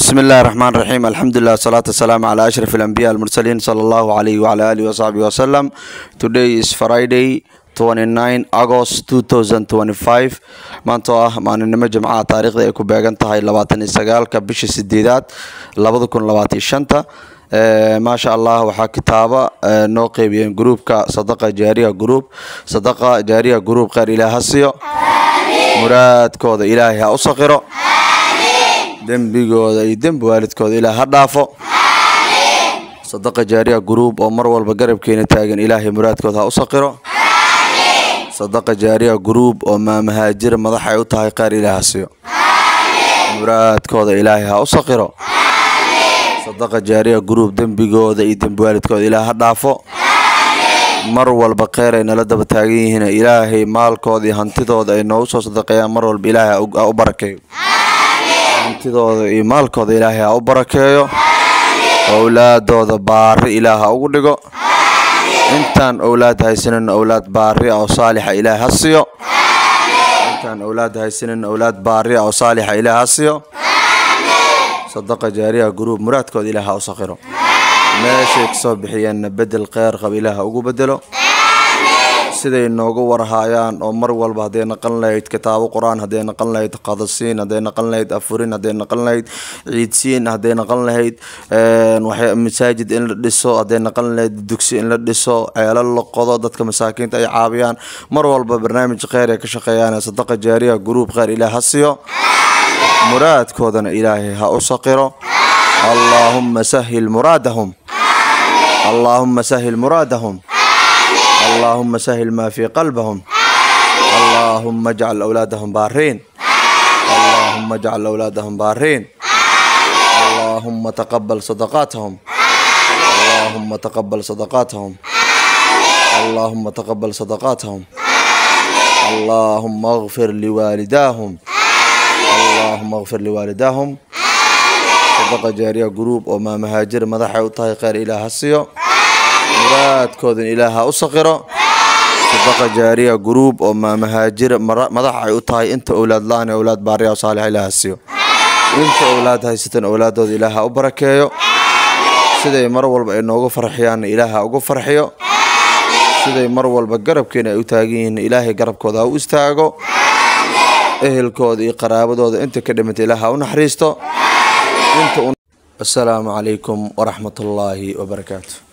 بسم الله الرحمن الرحيم، الحمد لله، والصلاة والسلام على أشرف الأنبياء المرسلين، صلى الله عليه وعلى آله وصحبه وسلم. Today is Friday 29 August 2025. Maanta oo ah maalinimo Jimcaha, taariikhda ay ku beegan tahay 29-ka bisha 8aad 2025. Maasha Allah, waxaa kitaaba noo qeybiyeen groupka Sadaqa Jaariya Group. Sadaqa Jaariya Group, kheyr Ilaah ha siiyo, muraadkooda Ilaahay ha u saqiro, dembigooda iyo dembi waalidkooda Ilaah ha dhaafo. Sadaqa Jaariya Group oo mar walba garabkeena taagan, Ilaahay muraadkooda ha u saqiro. Sadaqa Jaariya Group oo Maamahaajir madax ay u tahay, kheyr Ilaah ha siiyo, muraadkooda Ilaahay ha u saqiro. Sadaqa Jaariya Group dembigooda iyo dembi waalidkooda Ilaah ha dhaafo. Mar walba kheyr ay nala daba taagan yihiin. Ilaahay maalkooda iyo hantidooda ay noogu soo sadaqeeyaan mar walba, Ilaahay ha u barakeeyo. Hantidooda iyo maalkooda Ilaahay ha u barakeeyo. Owlaadooda baari Ilaah ha ugu dhigo. Intaan owlaad haysanin, owlaad baari ah oo saalixa Ilaah ha siiyo. Intaan owlaad haysanin, owlaad baari ah oo saalixa Ilaah ha siiyo. Sadaqa Jaariya Group muraadkooda Ilaah ha u saqiro, meeshay kasoo bixiyeenna bedel kheyr qab Ilaah ha ugu bedelo. Siday noogu warhaayaan oo mar walba, hadday naqan lahayd kitaabo Qur-aan, hadday naqan lahayd qadasiin, hadday naqan lahayd afurin, hadday naqan lahayd ciidsiin, hadday naqan lahayd masaajid in la dhiso, hadday naqan lahayd dugsi in la dhiso, ceelal la qodo, dadka masaakiinta ay caawiyaan, mar walba barnaamij kheyr ay ka shaqeeyaan. Sadaqa Jaariya Group kheyr Ilaah ha siiyo, muraadkoodana Ilaahay ha u saqiro. اللهم سهل muraadahum، اللهم سهل muraadahum، اللهم سهل ما في قلبهم، اللهم اجعل أولادهم بارين، اللهم اجعل أولادهم بارين، اللهم تقبل صدقاتهم، اللهم تقبل صدقاتهم، اللهم تقبل صدقاتهم، اللهم اغفر لوالداهم، اللهم اغفر لوالداهم. Sadaqa Jaariya Group oo Maamahaajir madaxay u tahay, kheyr Ilaah ha siiyo, muraadkoodan Ilaah ha u saqiro. Sadaqa Jaariya Group oo Maamahaajir madax ay u tahay, inta owlaad la-aan ee owlaad baariya oo saalixa Ilaah ha siiyo. Inta owlaad haysatan, owlaadooda Ilaah ha u barakeeyo. Siday mar walba ay noogu farxiyaan, Ilaah ha ugu farxiyo. Siday mar walba garabkeena ay u taagan yihiin, Ilaahay garabkooda ha u istaago. Ehelkooda iyo qaraabadooda inta ka dhimatay, Ilaah ha u naxariisto. Inta. Asalaamu calaykum waraxmatullaahi wabarakaatu.